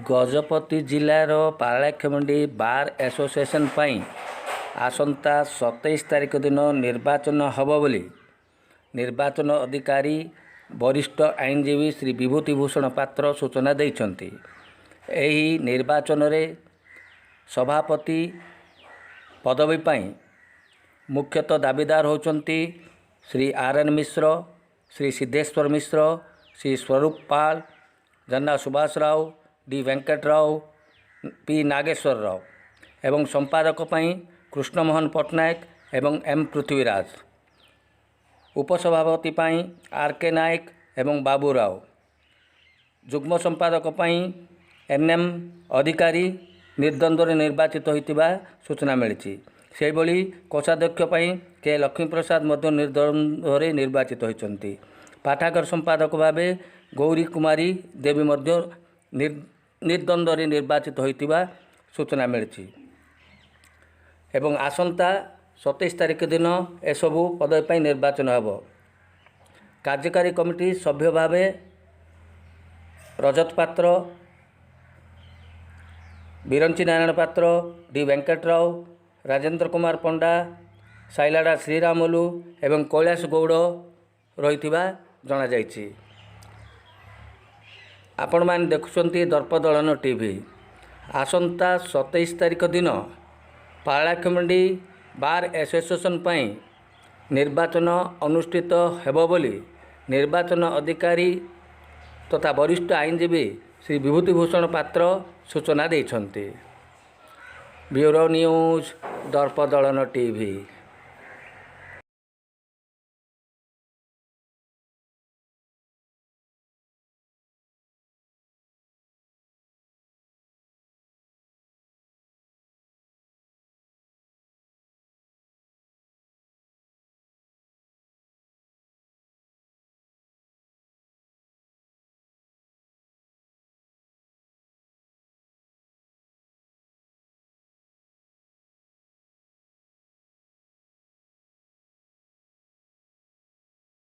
ଗଜପତି ଜିଲ୍ଲାର Paralakhemundi bar association ପାଇଁ ଆସନ୍ତା 27 ତାରିଖ ଦିନ ନିର୍ବାଚନ ହେବ ବୋଲି ନିର୍ବାଚନ ଅଧିକାରୀ ବରିଷ୍ଠ ଆଇନଜୀବୀ ଶ୍ରୀ ବିଭୂତି ଭୂଷଣ ପାତ୍ର ସୂଚନା ଦେଇଛନ୍ତି। ଏହି ନିର୍ବାଚନରେ ସଭାପତି ପଦବୀ ପାଇଁ ମୁଖ୍ୟତଃ ଦାବିଦାର ହେଉଛନ୍ତି ଶ୍ରୀ ଆର୍ ଏନ୍ ମିଶ୍ର, ଶ୍ରୀ ସିଦ୍ଧେଶ୍ୱର ମିଶ୍ର, ଶ୍ରୀ ସ୍ୱରୂପ ପାଲ, ଜେନା ସୁଭାଷ ରାଓ, ଡି ଭେଙ୍କଟ ରାଓ, ପି ନାଗେଶ୍ୱର ରାଓ ଏବଂ ସମ୍ପାଦକ ପାଇଁ କୃଷ୍ଣମୋହନ ପଟ୍ଟନାୟକ ଏବଂ ଏମ୍ ପୃଥ୍ୱୀରାଜ, ଉପସଭାପତି ପାଇଁ ଆର୍ କେ ନାୟକ ଏବଂ ବାବୁ ରାଓ, ଯୁଗ୍ମ ସମ୍ପାଦକ ପାଇଁ ଏନ୍ ଏମ୍ ଅଧିକାରୀ ନିର୍ଦ୍ୱନ୍ଦ୍ୱରେ ନିର୍ବାଚିତ ହୋଇଥିବା ସୂଚନା ମିଳିଛି। ସେହିଭଳି କୋଷାଧ୍ୟକ୍ଷ ପାଇଁ କେ ଲକ୍ଷ୍ମୀପ୍ରସାଦ ମଧ୍ୟ ନିର୍ଦ୍ୱନ୍ଦ୍ୱରେ ନିର୍ବାଚିତ ହୋଇଛନ୍ତି। ପାଠାଗାର ସମ୍ପାଦକ ଭାବେ ଗୌରୀ କୁମାରୀ ଦେବୀ ମଧ୍ୟ ନିର୍ଦ୍ୱନ୍ଦ୍ୱରେ ନିର୍ବାଚିତ ହୋଇଥିବା ସୂଚନା ମିଳିଛି ଏବଂ ଆସନ୍ତା 27 ତାରିଖ ଦିନ ଏସବୁ ପଦବୀ ପାଇଁ ନିର୍ବାଚନ ହେବ। କାର୍ଯ୍ୟକାରୀ କମିଟି ସଭ୍ୟ ଭାବେ ରଜତ ପାତ୍ର, ବିରଞ୍ଚି ନାରାୟଣ ପାତ୍ର, ଡି ଭେଙ୍କଟ ରାଓ, ରାଜେନ୍ଦ୍ର କୁମାର ପଣ୍ଡା, ସାଇଲାଡ଼ା ଶ୍ରୀରାମୁଲୁ ଏବଂ କୈଳାସ ଗୌଡ଼ ରହିଥିବା ଜଣାଯାଇଛି। ଆପଣମାନେ ଦେଖୁଛନ୍ତି ଦର୍ପଦଳନ ଟିଭି। ଆସନ୍ତା 27 ତାରିଖ ଦିନ ପାରଳାଖେମୁଣ୍ଡି ବାର୍ ଆସୋସିଏସନ୍ ପାଇଁ ନିର୍ବାଚନ ଅନୁଷ୍ଠିତ ହେବ ବୋଲି ନିର୍ବାଚନ ଅଧିକାରୀ ତଥା ବରିଷ୍ଠ ଆଇନଜୀବୀ ଶ୍ରୀ ବିଭୂତି ଭୂଷଣ ପାତ୍ର ସୂଚନା ଦେଇଛନ୍ତି। Bureau news, Darpadalan TV.